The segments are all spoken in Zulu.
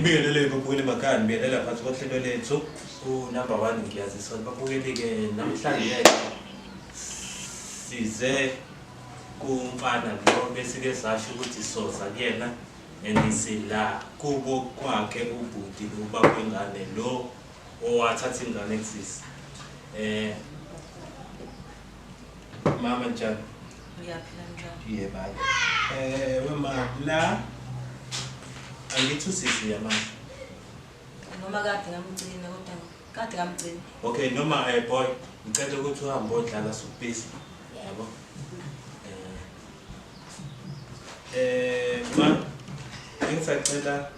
Ngibingelele babukeli emakhaya, ngibingelela phansi kohlelo lethu ku-number one. Ngiyaziswa babukeli-ke, namhlanje size kumfana lo besike sasho ukuthi soza kuyena and sila kubo kwakhe ubhuti, ubaba wengane lo owathatha ingane kusisi. Mama, njani? Ngiyaphila, njani? Yebo. Wema la angithi usisi yamanje. Noma kade ngamgcina, kodwa kade ngamgcina. Okay, noma boy, ngicela ukuthi uhambe odlala sukubhizi. Yabo? Ma ngisacela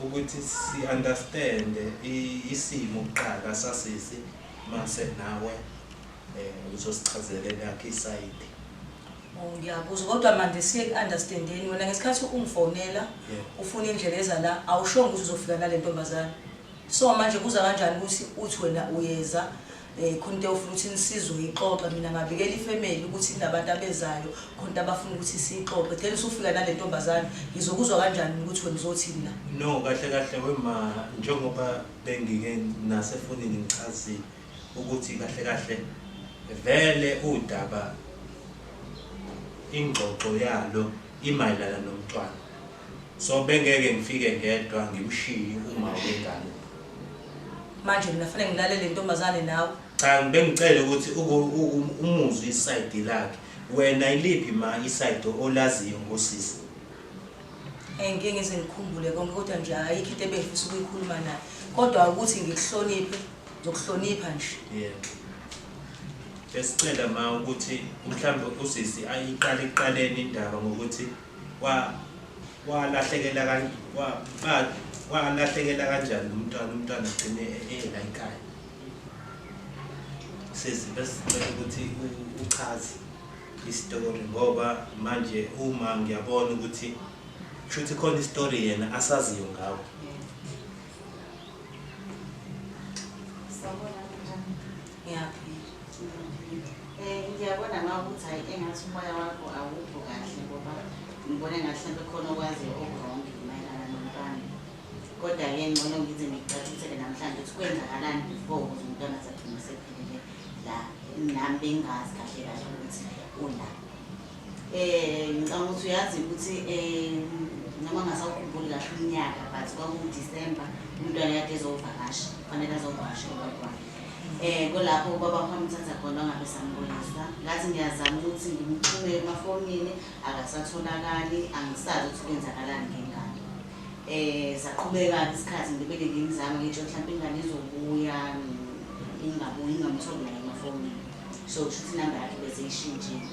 ukuthi si understand isimo kuqala sasisi, mase nawe uzosichazela yakhe i-side. Oh, ngiyakuzwa, kodwa manje siye ku-understandeni. Wena ngesikhathi ungifonela ufuna indlela eza la, awushongo ukuthi uzofika nale ntombazane. So manje kuza kanjani ukuthi uthi wena uyeza, khona into ofuna ukuthi nisizoyixoxa? Mina ngabikela ifamily ukuthi kunabantu abezayo, khona into abafuna ukuthi siyixoxe, then usufika nale ntombazane. Ngizokuzwa kanjani ukuthi wena uzothini la? No, kahle kahle wema, njengoba bengike nasefonini ngichazile ukuthi kahle kahle vele udaba, ingxoxo yalo imayelana nomntwana, so bengeke ngifike ngedwa ngimshiye uma wengane. Manje mina fanele ngilalele le ntombazane nawe? Cha, bengicela ukuthi umuzwe i-side lakhe. Wena iliphi ma i-side olaziyo ngosisi? Ngike ngize ngikhumbule konke, kodwa nje ayikho into ebengifisa ukuyikhuluma naye, kodwa ukuthi ngikuhloniphe, ngizokuhlonipha nje. Yebo, besicela ma ukuthi mhlawumbe usisi ayiqale ekuqaleni indaba ngokuthi wa walahlekela kan wa ba- walahlekela kanjani umntwana, umntwana agcine ela ekhaya. Sisi, besicela ukuthi uchaze isitori, ngoba manje uma ngiyabona ukuthi kushuthi khona isitori yena asaziyo ngawo. Sawubona, kunjani? Ngiyaphila. Ngiyabona ngawe ukuthi hayi, engathi umoya wakho awukho kahle, ngoba ngibona engathi mhlawumbe khona okwaziyo oku-wrong mayelana nomntwana. Kodwa-ke ngcono ngize ngikucacisele namhlanje ukuthi kwenzakalani before ukuze umntwana aze agcine esephelele la, nami bengingazi kahle kahle ukuthi ula. Ngicabanga ukuthi uyazi ukuthi noma ngingasawukhumbuli kahle umnyaka, but kwakuwu-December, umntwana kade ezovakasha, kufanele azovakasha ubaba wakhe. Kulapho ubaba wamthatha khona, wangabe sambuyisa. Ngathi ngiyazama ukuthi ngimxhume emafonini, akasatholakali, angisazi ukuthi kwenzakalani ngengane. Saqhubeka-ke isikhathi, ngibeke ngimzama, ngitsho mhlawumbe ingane izobuya, ingabuyi, ngingamtholi naye emafonini. So kusho ukuthi inamba yakhe bese ishintshile.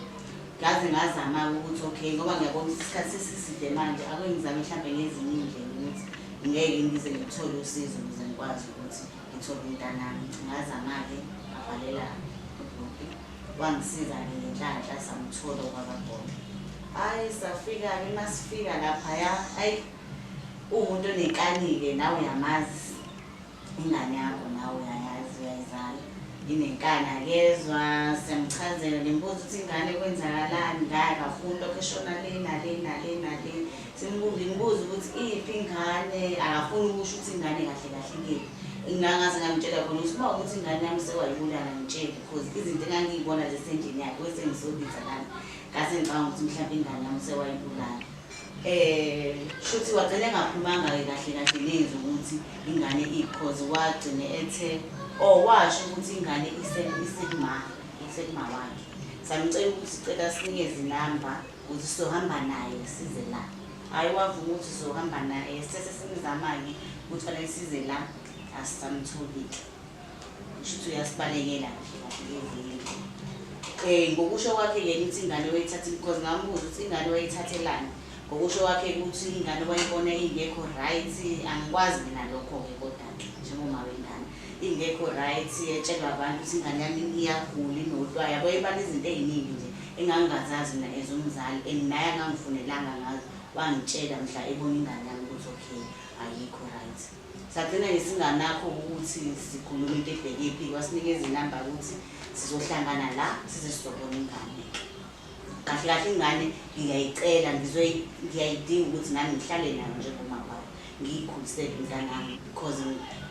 Ngaze ngazama-ke ukuthi okay, ngoba ngiyabona ukuthi isikhathi sesiside manje, ake ngizame mhlawumbe ngezinye iy'ndlela ukuthi ngeke ngize ngithole usizo ukuze ngikwazi ukuthi ngithole umntanami. Ngazama-ke, ngabhalela ubhuti, wangisiza-ke ngenhlanhla, samthola ubaba khona. Hhayi, safika-ke, masifika laphaya, hhayi, uwumuntu onenkani-ke, nawe uyamazi ingane yakho, nawe uyayazi, uyayizala, inenkani, akezwa. Siyamchazela, ngimbuza ukuthi ingane kwenzakalani ngaye, akafuni, lokhu eshona le nale nale nale. Ngimbuza ukuthi iphi ingane, akafuni ukusho ukuthi ingane kahle kahle ikephi. Ngangaze ngamtshela khona ukuthi uma ukuthi ingane yami sewayibulala, ngitshele, because izinto engangiyibona zisendlini yakhe wese ngizobiza lana, ngase ngicabanga ukuthi mhlawumbe ingane yami sewayibulala. Shuthi wagcina engaphumanga-ke kahle kahle nezwi ukuthi ingane i-cause wagcine ethe, oh, washo ukuthi ingane isekuma wakhe. Samcela ukuthi sicela sinikeze inamba ukuthi sizohamba naye size la. Hhayi, wavuma ukuthi sizohamba naye. Sithe sesimzama-ke ukuthi fanele size la, asisamtholile. Kusho ukuthi uyasibalekela kahle kahle evini. Ngokusho kwakhe yena uthi ingane wayithatha because ngambuza ukuthi ingane wayithathelani. Ngokusho kwakhe ukuthi ingane wayibona ingekho right, angikwazi mina lokho-ke, kodwa njengoma wengane ingekho right, etshelwa abantu ukuthi ingane yami iyagula, inotwayi, yabo, ebala izinto ey'ningi nje engangingazazi mina as umzali, and naye angangifonelanga ngazo, wangitshela mhla ebona ingane yami ukuthi okay, ayikho right. Sagcina-ke singanakho ukuthi sikhulume into ebhekephi, wasinikeza inamba ukuthi sizohlangana la, size sizobona ingane. Kahle kahle ingane ngiyayicela, ngiyayidinga ukuthi nami ngihlale nayo njengoma wayo. ngiyikhulisele umntanami, because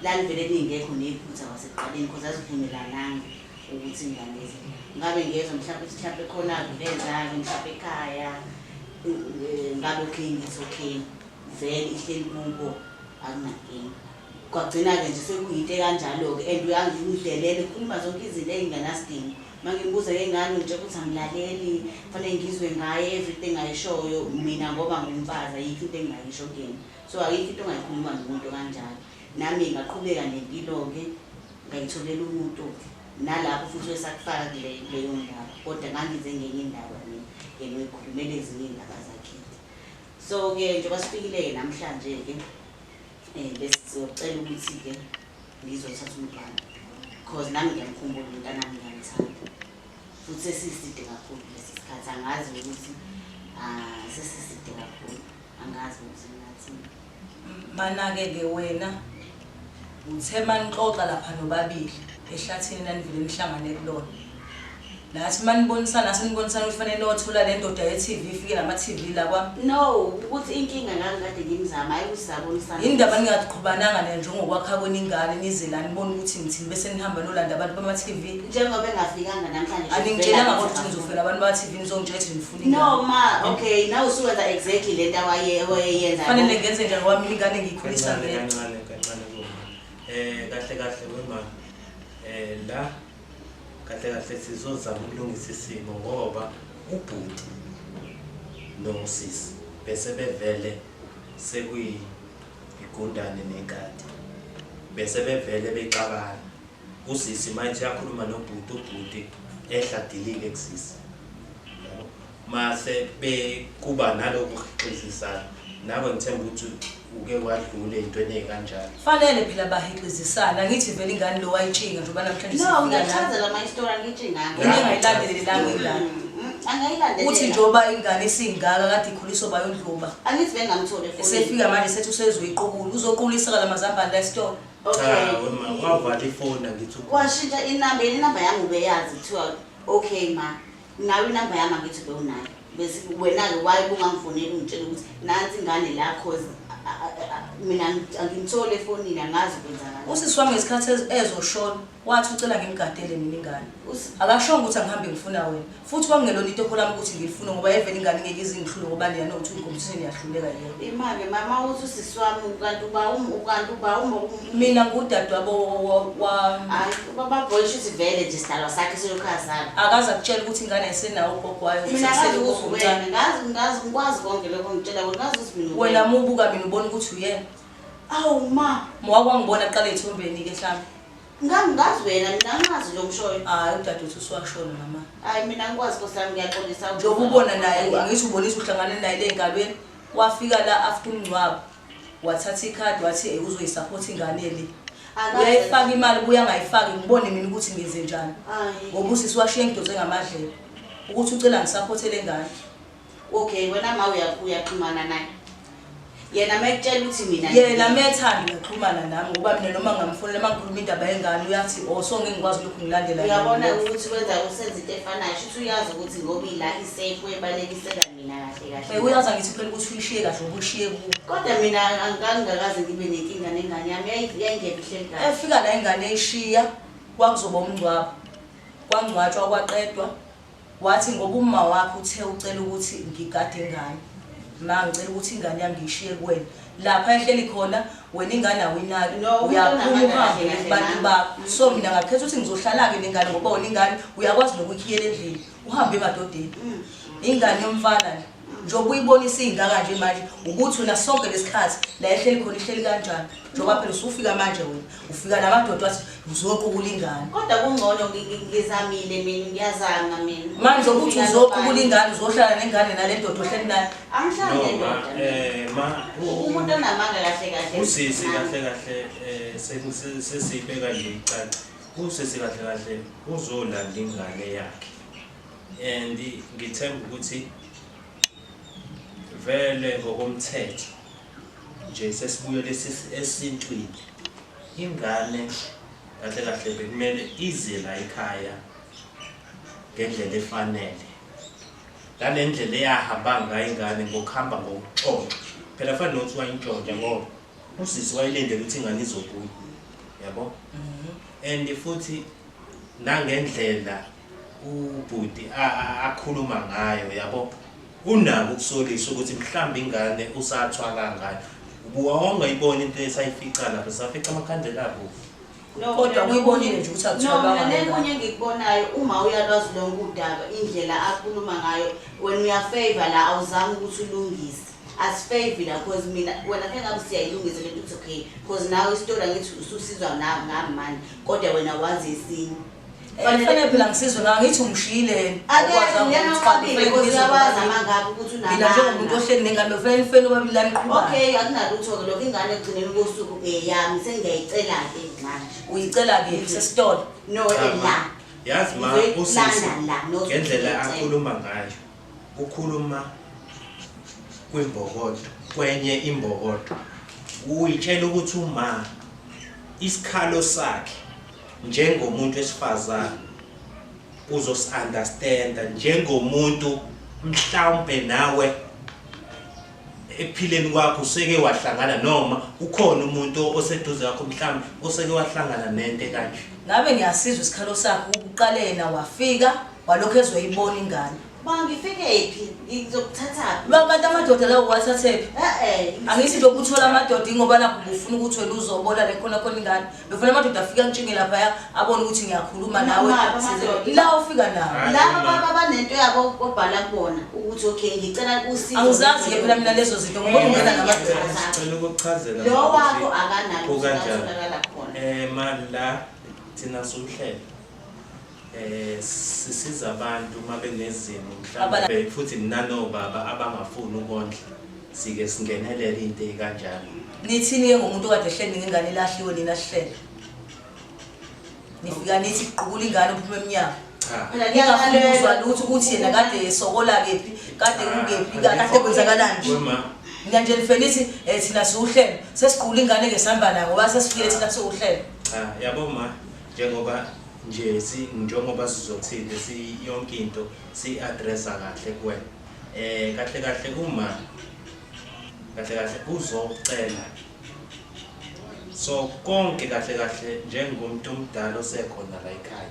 lalivele lingekho nephutha kwasekuqaleni, because azivumelananga ukuthi ingane ize. Ngabe ngiyezwa mhlawumbe ukuthi mhlawumbe khona kuvenza-ke mhlawumbe ekhaya, ngabe okay, ngithi okay, vele ihleli kubo, akunankinga. Kwagcina-ke nje sekuyinto ekanjalo-ke, and uyangidelele, ukhuluma zonke izinto ey'ngenasidingo. Uma ngimbuza ngengane ngitshela ukuthi angilaleli, kufanele ngizwe ngaye everything ayishoyo, mina ngoba ngumfazi ayikho into engingayisho kuyena. So ayikho into ongayikhuluma nomuntu kanjalo. Nami ngaqhubeka nempilo-ke, ngayitholela umuntu-ke. Nalapho futhi wesakufaka kuleyo ndaba, kodwa ngangize ngenye indaba mina, yena uyikhulumela ezinye iy'ndaba zakhe. So-ke njengoba sifikile-ke namhlanje-ke, besizocela ukuthi-ke ngizothatha umntwana, cause nami ngiyamkhumbula umntanami, ngiyamthanda. Futhi sesiside kakhulu lesi sikhathi, angazi ukuthi sesiside kakhulu, angazi ukuthi ngingathini. Mana-ke-ke wena uthe manixoxa lapha nobabili ehlathini nanivele nihlangane kulona, nathi manibonisana senibonisana ukuthi fanele niyothola le ndoda ye-TV ifike nama-TV la kwami. No, ukuthi inkinga ngangikade ngimzama, hayi ukuthi sabonisana. Yini ndaba ningaqhubananga naye njengokwakha kwenu ingane, nize la nibone ukuthi nithini bese nihamba nolanda abantu bama-TV? Njengoba engafikanga namhlanje. Aningitshelanga kodwa ukuthi nizofela abantu bama-TV, nizongitshela ukuthi nifuna ingane. No ma, okay, nawe usuwenza exactly lento awayeyenza. Fanele ngenze njani ngoba mina ingane ngiyikhulisa Kancane ngedwa. kancane kancane kuma. Kahle kahle wema la kahle kahle sizozama ukulungisa isimo ngoba ubhuti nosisi bese bevele sekuyigundane nekati, bese bevele bexabana. Usisi manje uyakhuluma nobhuti, ubhuti ehla dilike kusisi, yabo. Mase bekuba nalokhu kuhixizisana, nawe ngithemba ukuthi uke wadlula ey'ntweni ey'kanjalo. Fanele phela bahixizisana, angithi vele ingane lo wayitshinga njengoba namhlanje No, sifika la. ngiyakuchazela ma isitori, angiyitshinganga. Into engayilandelelanga ingane. Angayilandelela. Uthi njengoba ingane isingaka kade ikhuliswa bayondluba. Angithi bengamtholi efonini. Esefika manje sethi usezoyiqukula, uzoquliseka lamazambane la esitolo. Okay. Cha wema, wavala ifoni angithi ubhuti. Washintsha inamba, yena inamba yami ubeyazi, kuthiwa okay ma, nawe inamba yami angithi bewunayo. Bese wena-ke why bungangifoneli ungitshela ukuthi nansi ingane la, cause mina angimtholi efonini, angazi kwenzakalani. Usisi wami ngesikhathi ezoshona wathi ucela ngimgadele mina ingane. Akashongo ukuthi angihambe ngifuna wena. Futhi kwakungelona itoho lami ukuthi ngilifune ngoba evele ingane ngeke ize ingihlule ngoba niyana ukuthi ungikhombisile niyahluleka yena. Imake mama uthi usisi wami kanti uba kanti uba Mina ngudadewabo wa Hayi ubaba boy shuthi vele nje sidalwa sakhe seyokhazana. Akaze akutshela ukuthi ingane ayisenawo ugogo wayo. Mina ngazi ukuthi wena, ngazi ngazi ngikwazi konke lokho ngitshela wena, ngazi ukuthi mina Wena mubuka mina ubona ukuthi uyena. Awu ma, Mwakwangibona kuqala ethombeni ke mhlawumbe. Ngangazi wena, mina angazi lo mshoyo. Hayi udadewethu usuwashona mama. Hayi mina angikwazi Nkosi yami, ngiyaxolisa. Njengoba ubona naye angithi ubonisa uhlangane naye le ngalweni, wafika la after umngcwabo. Wathatha ikhadi wathi uzoyisupport ingane le. Uyayifaka imali buya angayifaki, ngibone mina ukuthi ngenze njani. Ngoba usisi washiya engidonse ngamadlebe ukuthi ucela ngisupporte le ngane. Okay, wena ma uyaxhumana naye. Yena mekutshela ukuthi mina Yena methanda uyaxhumana nami ngoba mina noma ngamfonela uma ngikhuluma indaba yengane uyathi oh so ngeke ngikwazi lokhu ngilandela. Uyabona ukuthi wenza usenza into efanayo, shuthi uyazi ukuthi ngoba ila isafe uyebalekisela mina kahle kahle. Uyazi angithi phela ukuthi uyishiye kahle ngoba uyishiye kuwe. Kodwa mina angikangakaze ngibe nenkinga nengane yami, yayingekho ihleli kahle. Efika la ingane eyishiya kwakuzoba umngcwabo. Kwangcwatshwa kwaqedwa. Wathi ngoba umma wakhe uthe ucela ukuthi ngigade ingane. Ma ngicela ukuthi ingane yami ngiyishiye kuwena. Lapha ehleli khona wena ingane awuyinaki. No, umuntu Uyaphuma onamandla uhambe kahle kahle kubantu nami. bakho. So mina ngakhetha ukuthi ngizohlala-ke nengane ngoba wena ingane uyakwazi nokuyikhiyela endlini. Uhambe emadodeni. Ingane yomfana nje. Njengoba uyibona isingaka nje manje ukuthi wena sonke lesikhathi la ehleli khona ihleli kanjani. Njengoba phela usufika manje wena ufika namadoda wathi uzoqukula ingane. Kodwa kungcono ngizamile mina, ngiyazama mina. Manje ukuthi uzoqukula ingane uzohlala nengane nale ndoda ohleli nayo. Angihlali No, nendoda. Ma, Umuntu onamanga kahle kahle. Usisi kahle kahle sesibeka nje icaca. Usisi kahle kahle uzolanda ingane yakhe. And ngithemba ukuthi vele ngokomthetho nje sesibuyele esintwini. Ingane kahle kahle bekumele ize la ekhaya ngendlela efanele. Ngale ndlela eyahamba ngayo ingane ngokuhamba ngokuxoxa. Phela kufanele nokuthi wayintshontsha ngoba Usisi wayelindele ukuthi ingane izobuya, yabo, and futhi nangendlela ubhuti akhuluma ngayo, yabo, unako ukusolisa ukuthi mhlawumbe ingane usathwala ngayo. Ubuwawangayibona into esayifica lapho, safica amakhandlela abovu. No, Kodwa mina uyibonile nje ukuthi No, akuthwalwanga mina ngengane. lekunye engikubonayo, uma uyalwazi lonke udaba, indlela akhuluma ngayo, wena uyafavor la, awuzami ukuthi ulungise. Asifavor la, cause mina wena ke ngabe siyayilungisa lento, it's okay. Cause nawe isitori angithi ususizwa ngami manje, kodwa wena wazi esinye. Fanele phela ngisizwe ngayo, ngithi umshiyile yena. Akekho Awukwazanga uyena ukuthwala, unqabile, kufanele cause ngizwe uyawazi ngobabili. amangaka ukuthi Mina njengomuntu unamanga. ohleli nengane, kufanele nifene obabili la niqhubayo. Okay, akunalutho-ke lokho, ingane ekugcineni kosuku eyami, sengiyayicela-ke manje. Uyicela kephi, sesitolo? No, Cha, ma. la. Yazi ma, Ngizoyilanda usisi la, not ngendlela ngiyicela. akhuluma ngayo, ukhuluma kwimbokodo, kwenye imbokodo. Uyitshela ukuthi uma isikhalo sakhe njengomuntu wesifazane uzosi-understanda, njengomuntu mhlawumbe nawe ekuphileni kwakho useke wahlangana, noma ukhona umuntu oseduze kwakho mhlawumbe oseke wahlangana nento ekanje. Ngabe ngiyasizwa isikhalo sakhe, uqale yena wafika walokhu ezoyibona ingane. Ba ngifike phi? Ngizokuthathaphi? Kanti amadoda lawo wathathephi? Eh eh. Angithi nje ukuthola amadoda ingoba nakho ufuna ukuthi wena uzobona le khona khona ingane. Befuna amadoda afika ntshinge laphaya abone ukuthi ngiyakhuluma nawe. Mama, amadoda. La ufika nawo. Hayi, Laba ma. baba banento yabo obhala kubona ukuthi okay ngicela usizo. Angizazi ke phela mina lezo zinto ngoba ungena namadoda. Sicela ukukuchazela Lo ma wakho ukuthi akanalo kukanjani. utholakala khona. Ma la thina siwuhlelo. Sisiza abantu uma benezimo mhlawumbe, futhi nanobaba abangafuni ukondla, sike singenelele into ekanjalo. Nithini ke ngomuntu okade ehleli ngengane elahliwe, nina sihlelo? Nifika nithi qukula ingane uphume emnyango. Cha. Phela Ngingafuni ukuzwa kuyakalelwa. lutho ukuthi yena kade esokola kephi, kade kungephi, kade kwenzakalani nje. Wema. Mina nje nifike nithi thina siwuhlelo, sesiqula ingane ke sihamba nayo ngoba sesifikile thina siwuhlelo. Cha, yabo ma, njengoba nje si njengoba sizothile si yonke into si addressa kahle kuwena. Kahle kahle uma kahle kahle uzocela. So konke kahle kahle njengomuntu omdala osekhona la ekhaya.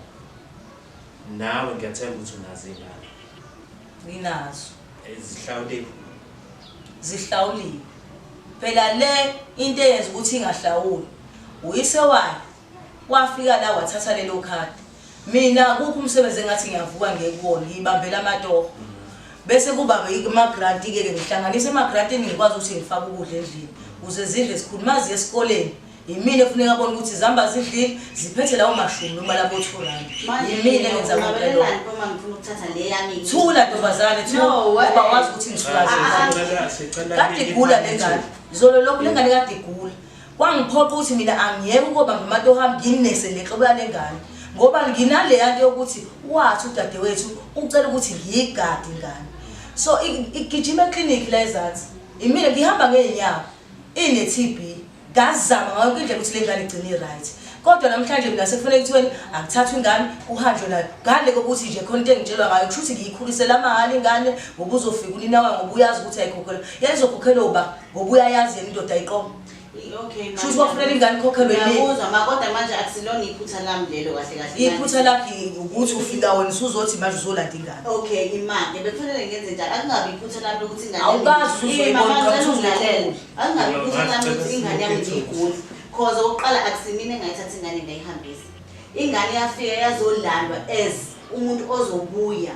Nawe ngiyathemba ukuthi unazo ingane. Nginazo. Ezihlawuliwe. Zihlawuliwe. Phela le into eyenza ukuthi ingahlawuli, uyise wayo wafika la wathatha lelo khadi. Mina kukho umsebenzi engathi ngiyavuka ngiye kuwona, ngiyibambela amatoho. Bese kuba ama-grant ke ke ngihlanganise ema-grantini, ngikwazi ukuthi ngifake ukudla endlini ukuze zidle sikhulu. Maziye esikoleni yimina efuneka abone ukuthi zihamba zidlile, ziphethe lawo mashumi noma labo 2 rand. Manje Yimina engenza konke lokho. unqabelelani uma ngifuna ukuthatha le yami? Thula ntombazane, thula. No, Ngoba wazi ukuthi ngithula Ah, nje. Sicela Kade igula le ngane. Zolo lokhu le ngane kade igula. Kwangiphoqa ukuthi mina angiyeke ukobamba amatoho ami nginese le nhlobo yale ngane. Ngoba nginaleya nto yokuthi wathi udadewethu ucela ukuthi ngiyigade ingane. So igijima eklinikhi la ezansi. Imina ngihamba ngeenyawo. Ine TB. Ngazama ngayo yonke indlela ukuthi le ngane igcine i-right. Kodwa namhlanje mina sekufanele kuthiweni akuthathwe ingane kuhanjwe nayo. Ngale kokuthi nje khona into engitshelwa ngayo, kusho ukuthi ngiyikhulisela amahhala ingane ngoba uzofika unina wayo, ngoba uyazi ukuthi ayikhokhelwa. Yayizokhokhelwa uba ngoba uyayazi yena indoda ayiqoma. Okay, Kusho ukuthi kwakufanele ingane ikhokhelwe yini? Ngiyakuzwa ma, kodwa manje akusilona iphutha lami lelo kahle kahle. Iphutha lakhe ukuthi ufika wena usuzothi manje uzolanda ingane. Okay, imali bekufanele ngenze njalo. Akungabi iphutha lami lokuthi ingane yami- Awukazi usuzoyibona, Ima, mama, cha, ngicela ungilalele. usuzoyikhula. Akungabi iphutha Mama, lami ukuthi sicela ingane yami sinike ithuba. ngiyigula. Cause okokuqala akusimina engayithatha ingane ngayihambisa. Ingane yafika yazolandwa as umuntu ozobuya.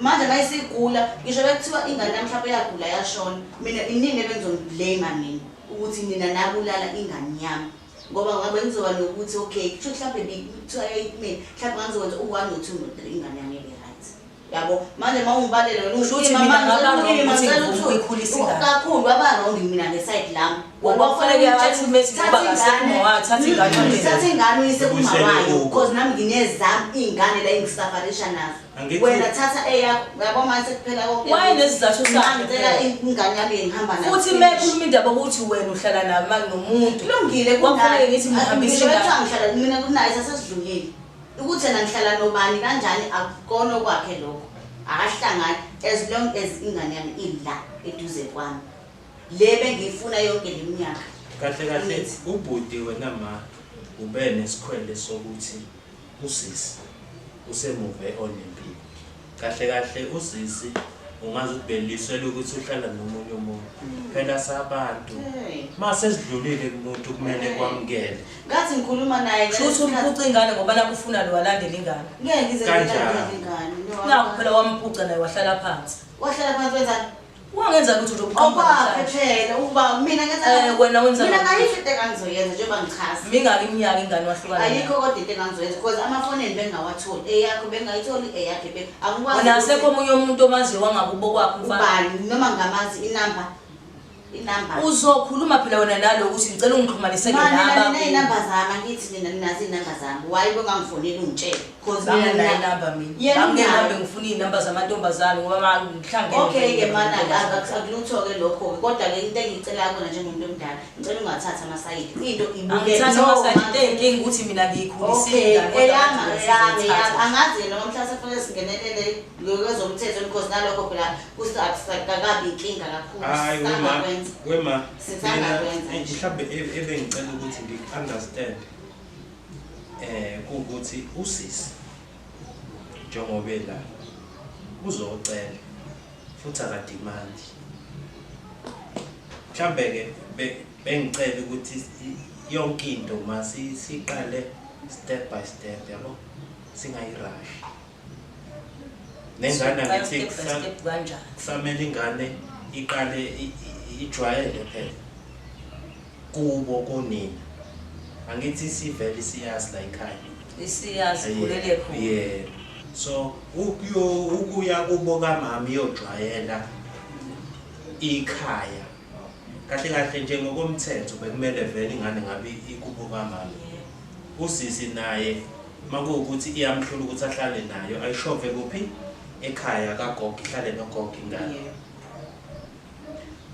Manje mayisigula, ngisho bekuthiwa ingane yami mhlawumbe yagula yashona, mina inini ebengizoniblame mina ukuthi nina nabulala ingane yami. Ngoba ngabe ngizoba nokuthi okay, kusho mhlawumbe bekuthiwa kumina, mhlawumbe ngangizokwenza u-1 no-2 no-3 ingane yami ibe right. Yabo, manje uma ungibalele wena Kusho ukuthi uthi, mina mama, ngaba ngicela wrong ukuyima, ukuthi ngicela ngifuna ukuthi ukuyikhulisa ingane. Kakhulu baba wrong mina ngeside lami. Ngoba kufanele athi methi Thatha ngoba akasekho ingane. uma wakhe, thatha ingane uhambe Thatha nayo. ingane uyise kuma Ubuyisele wayo, kubo. because nami nginezami iy'ngane la engisafarisha nazo. Angithi- Wena thatha eyakho, uyabo manje sekuphela konke. Wayenesizathu sakhe Mina ngicela phela. ingane yami ngihamba nayo. Futhi uma ekhuluma indaba yokuthi wena uhlala nomuntu. Kulungile, Kwakufanele ngithi ngihambise Ngisho ingane. kuthiwa ngihlala mina kunaye sasesidlulile. Ukuthi yena ngihlala nobani kanjani akukona okwakhe lokho. Akahlangani as long as ingane yami ila eduze kwami. Le bengiyifuna yonke le minyaka. Kahle kahle ubhuti wena ma ube nesikhwele sokuthi usisi usemuve onempilo. Kahle kahle usisi ungaze ubeliswele ukuthi uhlala nomunye umuntu. Phela sabantu mase sidlulile kumuntu kumele kwamukele. Ngathi ngikhuluma naye Kusho ukuthi umphuca ingane ngoba nakufuna lo walandela ingane. Ngeke ngize Kanjani? ngilandele ingane. No, Nakho phela wamphuca naye wahlala phansi. Wahlala phansi wenzani? Wangenza lutho nje ukuqhamuka Okwakhe namhlanje. phela ukuba mina ngenza Wena wenza mina lokho. ngayisho into engangizoyenza njengoba ngichaza. Mingaki iminyaka ingane wahlukana nayo? Ayikho kodwa into engangizoyenza because amafoneni bengingawatholi. Eyakho bengingayitholi, eyakhe angikwazi. Wena asekho omunye umuntu omaziyo wangakubo kwakho mfana. Ubani noma ngamazi inamba. Inamba. Uzokhuluma phela wena nalo ukuthi ngicela ungixhumanise ke Ma, nina naba. nina iy'namba zami angithi nina ninazo iy'namba zami. Why bengangifoneli ungitshele? Because mina Banginayo inamba mina. Yena Bangingahambe unayo. ngifuna iy'namba zamantombazane ngoba ma ngihlangene. Okay-ke mana akulutho-ke lokho-ke kodwa-ke into engiyicela kona njengomuntu omdala ngicela ungathathi amasayidi into ibuke Angithatha no, amasayidi into eyinkinga ukuthi mina ngiyikhulisile Okay, ingane kodwa eyami manje eyami eyami ngisizothatha. angazi noma mhlawumbe sekufanele singenelele ngokwezomthetho because nalokho phela kusakakabi inkinga kakhulu Hayi wema sisangakwenza. wema mina Sisangakwenza nje. mhlawumbe ebengicela ukuthi ngiku-understand kuwukuthi usisi njengoba ela uzocela futhi akadimandi. Mhlambe ke bengicela ukuthi yonke into ma siqale step by step yabo, singayirush. Nengane Siqala angithi step by step kanjani? kusamele ingane iqale ijwayele phela kubo konina. Angithi sivele siyazi la ekhaya. Isiyazi khulele khona. Yeah. So ukuya kubo kamama iyojwayela ikhaya. Kahle kahle nje ngokomthetho bekumele vele ingane ngabe ikubo kamama. Usisi naye makuwukuthi iyamhlula ukuthi ahlale nayo ayishove kuphi ekhaya kagogo ihlale nogogo ingane.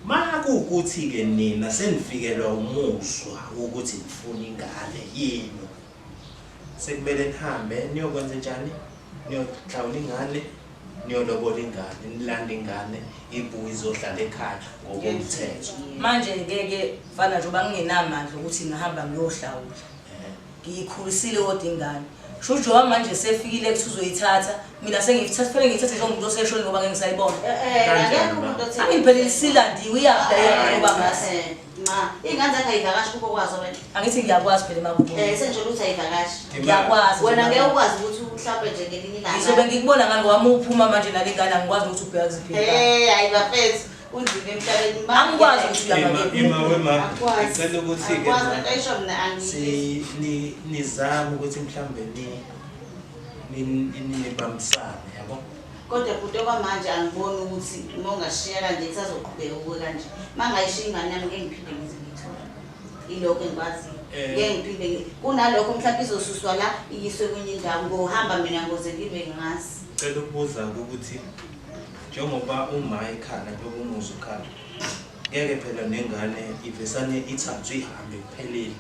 Makuwukuthi ke nina senifikelwa umuzwa wokuthi nifuna ingane yenu, sekumele nihambe niyokwenza njani? Niyohlawula ingane, niyolobola ingane, nilande ingane ibuye izohlala ekhaya ngokomthetho. Manje ke mfana njengoba ngingenamandla ukuthi ngihamba ngiyohlawula. Ngiyikhulisile kodwa ingane. Sho njengoba manje sefikile kuthi uzoyithatha, mina sengiyithatha kufanele ngiyithathe njengomuntu oseshonile ngoba ngeke ngisayibona. Akekho umuntu othe Angiphelele isilandiwe iyabheka ngoba ngasi. Ma, iy'ngane zakhe ayivakashi kubo kwazo wena. Angithi ngiyakwazi phela emakubo. Senjalo ukuthi ayivakashi. Ngiyakwazi. Wena ngeke ukwazi ukuthi mhlawumbe nje ngelinye ilanga. Ngizobe ngikubona ngani ngoba uma uphuma manje nale ngane angikwazi ukuthi ubheka kuziphi iy'ngane. Hayi bafethu, kunzima emhlabeni. Ma, Angikwazi ukuthi uyabakephi. Ima wema, Angikwazi. ngicela ukuthi ke Angikwazi lento ayisho mina angiyizwa. nizame ukuthi mhlambe nibambisane yabo. Kodwa bhuti okwamanje angiboni ukuthi uma ungashiya kanje kusazoqhubeka kuwe kanje. Uma ngayishiya ingane yami ngeke ngiphinde ngize ngiyithole. Ilokho engikwaziyo. Ngeke ngiphinde kunalokho mhlawumbe izosuswa la iyiswe kwenye indawo ngohamba mina ngoze ngibe ngazi. Ngicela ukubuza ukuthi njengoba uma ekhala njengoba umuzi ukhala ngeke phela nengane ivesane ithathwe ihambe kuphelile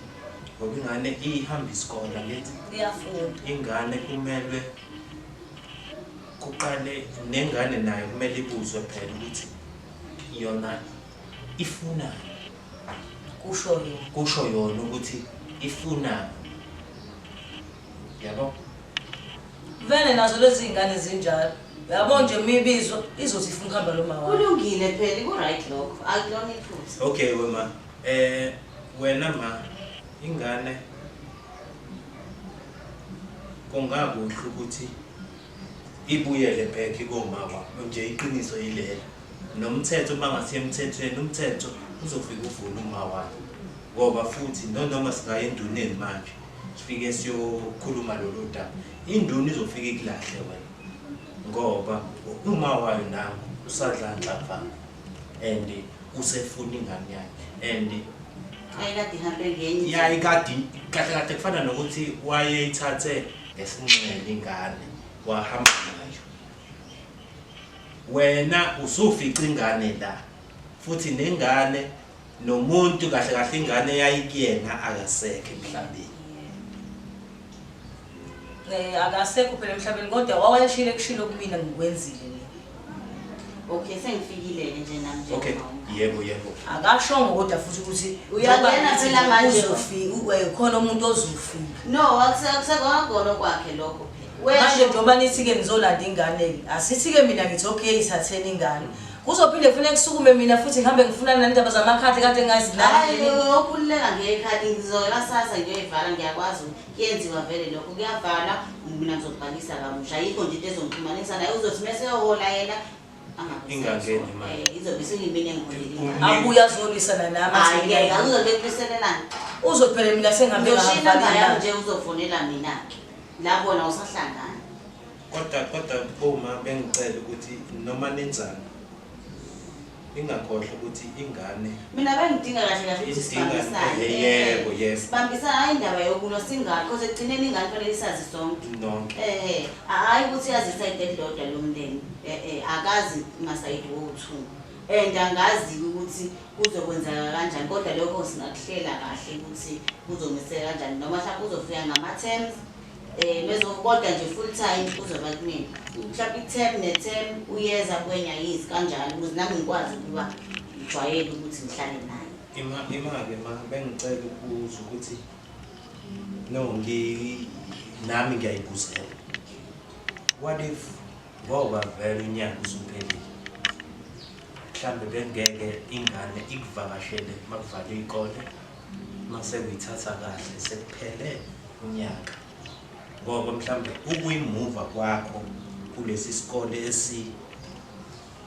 ngoba ingane ihamba isikole angithi iyafunda. Ingane kumele kuqale nengane nayo kumele ibuzwe phela ukuthi yona ifunani. Kusho yona. Kusho yona ukuthi ifunani. Yabo? Vele nazo lezi zingane zinjalo. Yabo nje imibizwa izothi ifuna ukuhamba lo mama. Kulungile phela, ku right lokho. Akulona iphutha. Okay wema. Wena ma ingane kungakuhle ukuthi ibuyele back koma wakho nje iqiniso yilelo. Nomthetho uma ngasiye emthethweni umthetho uzofika uvune uma wakho. Ngoba futhi noma singaye enduneni manje sifike siyokhuluma lolu daba. Induna izofika ikulahle wena. Ngoba uma wayo nangu usadla nhlamvana and usefuna ingane yakhe and ayikade ihambe ngenye. Yayikade kahle kahle kufana nokuthi wayeyithathe ngesinxele ingane wahamba nayo. Wena usufica ingane la futhi nengane nomuntu kahle kahle ingane yayikuyena akasekho emhlabeni. Akasekho phela emhlabeni kodwa wawayeshile kushilo kumina ngikwenzile mina. Okay, sengifikile-ke nje nami nje. Okay, yebo yebo. Akashongo kodwa futhi ukuthi Uyangena phela manje. Uzofika, khona umuntu ozofika. No, akusekona kwakhe lokho phela. Manje njengoba nithi-ke nizolanda ingane-ke, asithi-ke mina ngithi okay ithatheni ingane. Kuzophinde kufuneka kusukume mina futhi ngihambe ngifuna nandaba zamakhadi kade Hayi, ngingazinaki. okhululeka ngekhadi ngizoya sasa ngiyoyivala ngiyakwazi kuyenziwa vele lokho kuyavala mina ngizobhalisa kabusha ayikho nje into ezongixhumanisa naye uzothi mese eyohola yena angabe Ingangeni imali. Izobe isiyimina engiholele imali. Abuye azolwisana nami athi Hhayi-ke mina- akuzobe kubuyiselelana. Uzothi phela mina sengihambe Ngizoshiya inamba ngavala yami imali. nje uzofonela mina-ke lapho wena usahlangana. Kodwa boma bengicela ukuthi noma nenzani ningakhohlwa ukuthi ingane Mina bengidinga kahle kahle ukuthi Idinga- sibambisane. Yebo, yebo. Sibambisane hhayi indaba yokulwa singakho because ekugcineni ingane kufanele isazi sonke. Nonke. Hhayi ukuthi yazi isayidi elilodwa lomndeni. Akazi masayidi wowu-two. And angazi ukuthi kuzokwenzeka kanjani kodwa lokho singakuhlela kahle ukuthi kuzomiseka kanjani noma mhlawumbe uzofika ngama-terms. Kodwa nje full time uzoba kumina. Mhlawumbe i-term ne-term uyeza kwenya yizi kanjalo ukuze nami ngikwazi ukuba ngijwayele ukuthi ngihlale naye. Ima-ke ma bengicela ukubuza ukuthi no nami ngiyayibuzela. What if ngoba vele unyaka usuphelile mhlambe bengeke ingane ikuvakashele makuvalwe iy'kole mase kuyithatha kahle sekuphele unyaka ngoba mhlambe ukuyimuva kwakho kulesi sikole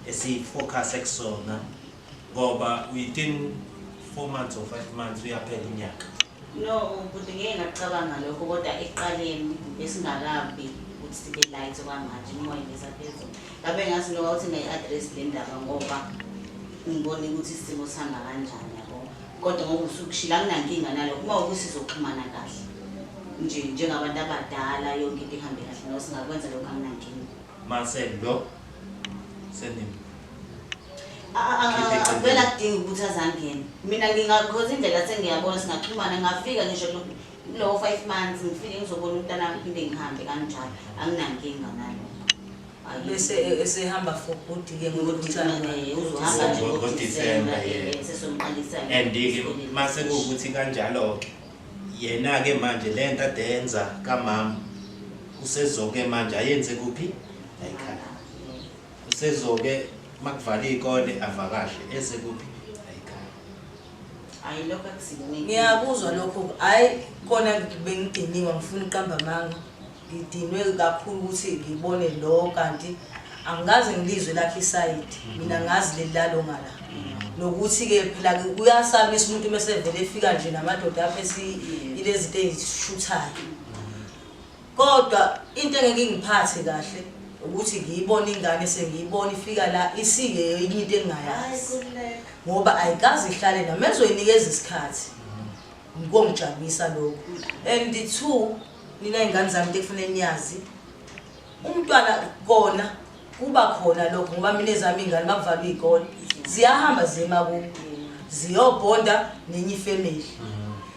esifocus ekusona ngoba within 4 months or 5 months uyaphela unyaka. No, ubhuti ngeke ngacabanga lokho kodwa ekuqaleni besingakabi ukuthi sibe light okwamanje imoya ngesaphezulu. Ngabe ngathi noma uthi ngayi-address le ndaba ngoba ngibone ukuthi isimo sihamba kanjani yabo. Kodwa ngoba usukushila anginankinga nalokho uma ukuthi sizoxhumana kahle. Nje njengabantu abadala yonke into ihambe kahle no singakwenza lokho anginankinga. Mase lo senim Vele akudingi ukuthi azangene. Mina ngingakhoza indlela sengiyabona singaxhumana ngafika ngisho kulowo 5 months ngifike ngizobona umntana wami phinde ngihambe kanjalo. Anginankinga nalokho. Bese esehamba for good ke ngoDisemba uzohamba nje ngoDisemba sesomqalisa. And ke mase kuwukuthi kanjalo ke yena ke manje lento adenza kamama usezoke manje ayenze kuphi? Ekhaya. Usezoke makuvala izikole avakashe eze kuphi? Ekhaya. Hayi lokho akusiningi. Ngiyakuzwa lokho. Hayi kona bengidiniwe ngifuna uqamba amanga. Ngidinwe kakhulu ukuthi ngibone lo kanti angikaze ngilizwe lakhe isayidi. Mina ngazi leli lalo ngala. Nokuthi ke phela kuyasabisa umuntu mase vele efika nje namadoda apha ilezi zinto ezishuthayo. Kodwa into engeke ingiphathe kahle ukuthi ngiyibone ingane sengiyibona ifika la isike enye into engingayazi. Ngoba ayikaze ihlale nami ezoyinikeza isikhathi. Ngikongijabulisa lokho. And two, nina ingane zami into ekufanele niyazi. Umntwana kona kuba khona lokho ngoba mina ezami ingane bakuvalwa izikole. Ziyahamba zima kubo. Ziyobhonda nenye ifamily.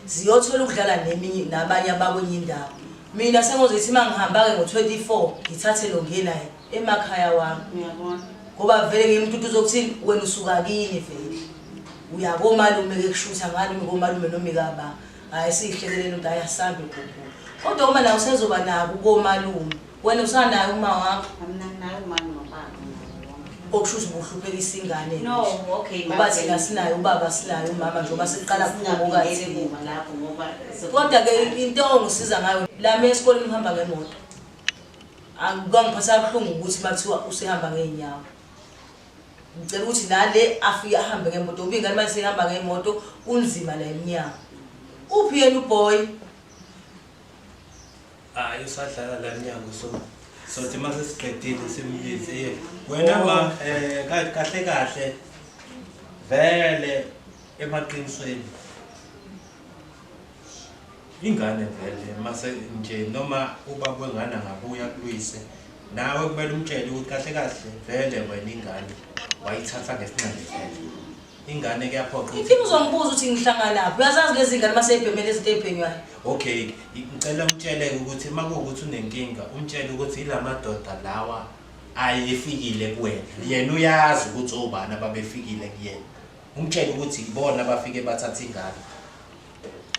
Ziyothola ukudlala neminye nabanye abakwenye indawo. Mina sengozothi mangihamba ke ngo24 ngithathe lo ngenaye emakhaya wami. Ngiyabona. Ngoba vele ngimuntu uzokuthi wena usuka kini vele. Uyakomalume ke kushutha ngani komalume noma ikaba. Hayi sihlekelele into ayasambe gogo. Kodwa uma la usezoba nako komalume, wena usanayo uma wakho. Mina nginayo uma nobaba. Okusho ukuthi ubuhluphekisa ingane. No, okay. Ngoba thina sinayo ubaba sinayo umama njengoba siqala Singabuyeli kuma lapho ngoba kodwa ke into ongisiza ngayo lami esikoleni ngihamba ngemoto. Angikangiphatha kabuhlungu ukuthi mathiwa usehamba ngeenyawo. Ngicela ukuthi nale afike ahambe ngemoto ngoba ingane mase ihamba ngemoto kunzima la eminyango. Uphi yena uboy? Hayi usadlala la eminyango so sothi mase siqedile simbize. Wena ma kahle kahle vele emaqinisweni ingane vele mase nje noma ubaba wengane angabuya kulwise nawe kumele umtshele ukuthi kahle kahle vele wena ingane wayithatha ngesinxele vele ingane kuyaphoqa. Inkinga uzongibuza ukuthi ngihlangana laphi. Uyazazi lezi ngane mase ibhemele izinto ezibhenywayo. Okay, ngicela umtshele ukuthi makuwukuthi unenkinga umtshele ukuthi ilamadoda lawa Ayifikile kuwena. Yena uyazi ukuthi obani ababefikile kuyena. Umtshele ukuthi ibona abafike bathatha ingane.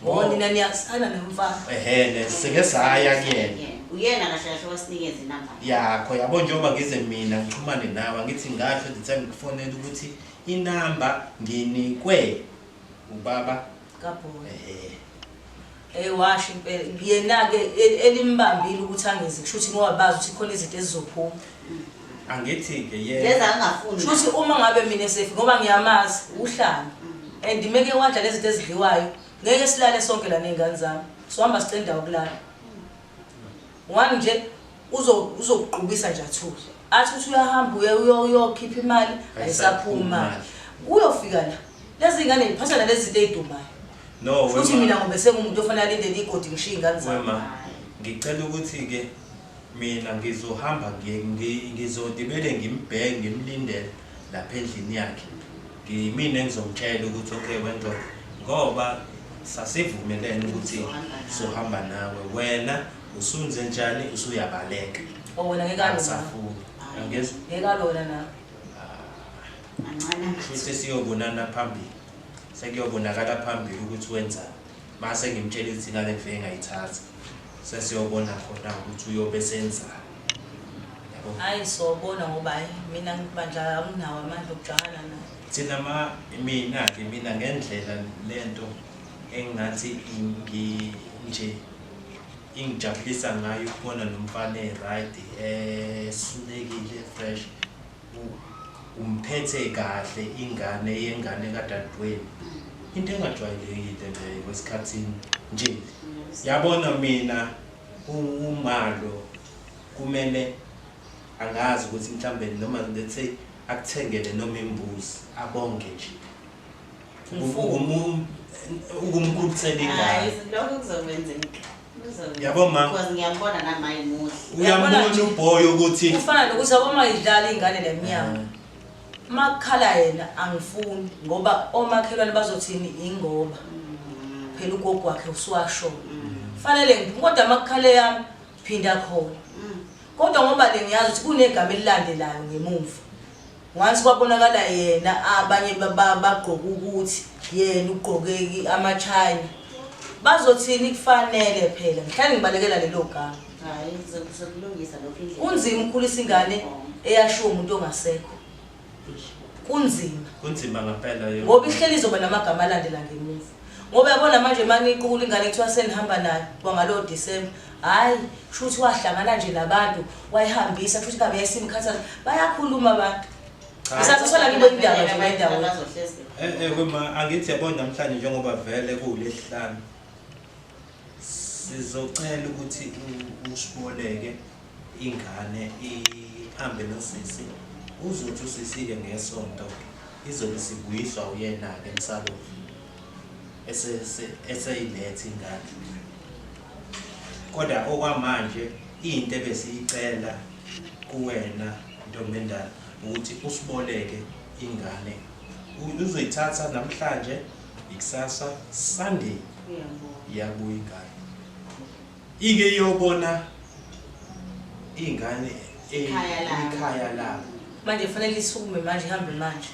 Ngoba nina niyasana nomfana. Ehhe, sike saya kuyena. Uyena kahle kahle wasinikeza inamba yakho, yabo, njengoba ngize mina ngixhumane nawe, angithi ngasho the time ngikufonela ukuthi inamba nginikwe ubaba kaBhoyi. Ehhe. Washo impela yena-ke elimbambile ukuthi angezi, kusho ukuthi ngoba bazi ukuthi khona izinto ezizophuma. Angithi-ke lezi yena angafuni. Kusho ukuthi uma ngabe mina sefi, ngoba ngiyamazi uhlanga and meke wadla lezi zinto ezidliwayo, ngeke silale sonke la ney'ngane zami, sohamba sicela indawo kulala. One nje uzokuqubisa nje, athule, athi uthi uyahamba uyokhipha imali, ayisaphumi imali, uyofika la lezi ngane yiphatha nalezi zinto ey'dumayo. No, futhi wema. Mina ngobe sengumuntu ofanele alindele igodi, ngishiye iy'ngane zami. Wema, ngicela ukuthi-ke mina ngizohamba ngizodibele ngimbheke, ngimlindele lapha endlini yakhe. Ngimina engizomtshela ukuthi okay wendoda, ngoba sasivumelene ukuthi sohamba nawe, wena usunze njani, usuyabaleka. O wena ngeke alona. Angisafuni, angizwa. Ngeke alona nawe. Ancane. Futhi siyobonana phambili, sekuyobonakala phambili ukuthi wenzani mase ngimtshela ukuthi ingane ngifike ngayithatha, sesiyobona khona ukuthi uyobe senzani, yabo. Hayi, sobona, ngoba hayi, mina bandla anginawo amandla okujahana naye. Thina ma mina-ke, mina ngendlela lento engathi nje ingijabulisa ngayo ukubona nomfana e-right, esulekile, fresh, umphethe kahle ingane yengane kadadewenu, into engajwayelekile leyo kwesikhathini nje, yabona. Mina umalo kumele, angazi ukuthi mhlambe noma let's say akuthengele noma imbuzi, abonge nje. Ukumkhulisela ingane. Hayi, lokho kuzokwenzeka. Yabo, ma. Because ngiyambona namayi muhle. Uyambona uboy ukuthi Kufana nokuthi aboma idlala ingane lemnyama, makukhala yena angifuni, ngoba omakhelwane bazothini, ingoba phela ugogo wakhe usuwashona, fanele ngiphume. Kodwa makukhale yami phinda khona, kodwa ngoba le ngiyazi ukuthi kunegama elilandelayo ngemuva, once kwabonakala yena abanye bagqoka ukuthi yena ugqoke ama-China, bazothini? Kufanele phela ngihlale ngibalekela lelo gama. Hayi, sokulungisa lokho indlela. Kunzima ukukhulisa ingane eyashiwo umuntu ongasekho, kunzima. Kunzima ngempela yo. Ngoba ihleli izoba namagama alandela ngemuva, ngoba yabona manje maniqukula ingane kuthiwa senihamba nayo kwangalowo Disemba, hhayi, kusho ukuthi wahlangana nje nabantu wayihambisa, kusho ukuthi ngabe yayisimkhathaza, bayakhuluma abantu. Cha. Ngisathatha kibo indaba nje endaweni. Bazohlezi. Wema, angithi yabona namhlanje njengoba vele kuwulesihlanu, sizocela ukuthi usiboleke ingane ihambe nosisi. Uzothi usisi-ke ngesonto izobe sibuyiswa uyena-ke emsalofu eseyiletha ingane. Kodwa okwamanje into ebesiyicela kuwena ntombi endala ukuthi usiboleke ingane. Uzoyithatha namhlanje, ikusasa Sunday iyabuya ingane, ike iyobona ingane Ikhaya labo. Ikhaya labo. Manje kufanele isukume manje, ihambe manje.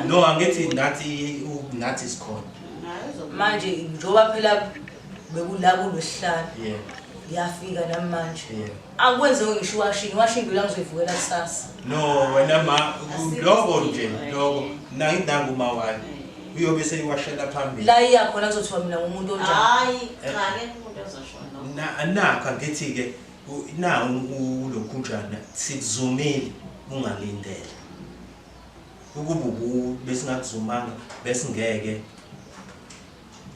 No, angithi nathi nathi sikhona. Manje njengoba phela bekula kulwesihlanu, ngiyafika nami manje. Akwenziwe ngisho iwashing, iwashing la ngizoyivukela kusasa. No, wena ma, loko nje loko nangu mawayo uyobe seyiwashela phambili. La iya khona kuzothiwa mina ngumuntu onjani? Hayi cha, akekho umuntu ozoshona. Nakho angithi-ke na ulokhunjana sikuzumile ungalindele ukuba besingakuzumanga, besingeke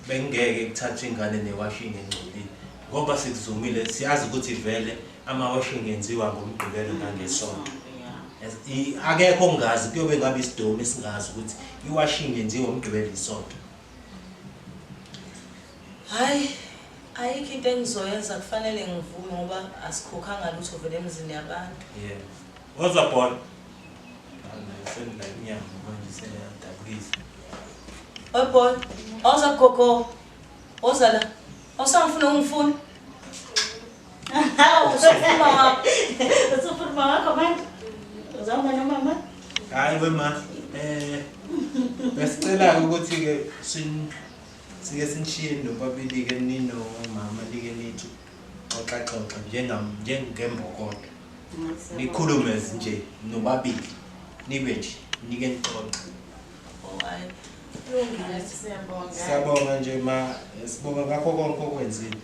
bengeke kuthathwe ingane newashing engcolile, ngoba sikuzumile, siyazi ukuthi vele ama-washing enziwa ngoMgqibelo nangeSonto. Akekho ongazi, kuyobe ngabe isidomu esingazi ukuthi iwashing yenziwa uMgqibelo, iSonto. Hhayi, ayikho into engizoyenza, kufanele ngivume ngoba asikhokhanga lutho vele emzini yabantu. Yebo, woza boy, sendla inyama manje seyadabukisa. Oy boy, awuza gogo, woza la, awusangifuna ungifuna, hawu, usufuna wakho. Usufuna wakho manje. Uzahamba nomama? Hayi wema, besicela ukuthi-ke sike sinishiye nobabili-ke ninomama like nithi xoxa xoxa njengembokodo. Nikhulume nje nobabili, nibe nje nike nixoxe. Oh, hayi. Kulungile. Siyabonga. Siyabonga nje ma, sibonga ngakho konke okwenzile.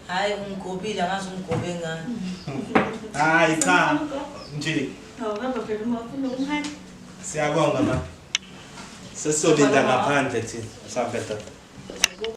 Hhayi ungigobile, angazi ungigobe ngani. Hayi cha nje. Hawu, hamba phela uma ufuna ukumhamba. Siyabonga ma. Sesizolinda ngaphandle thina. Sambe tata.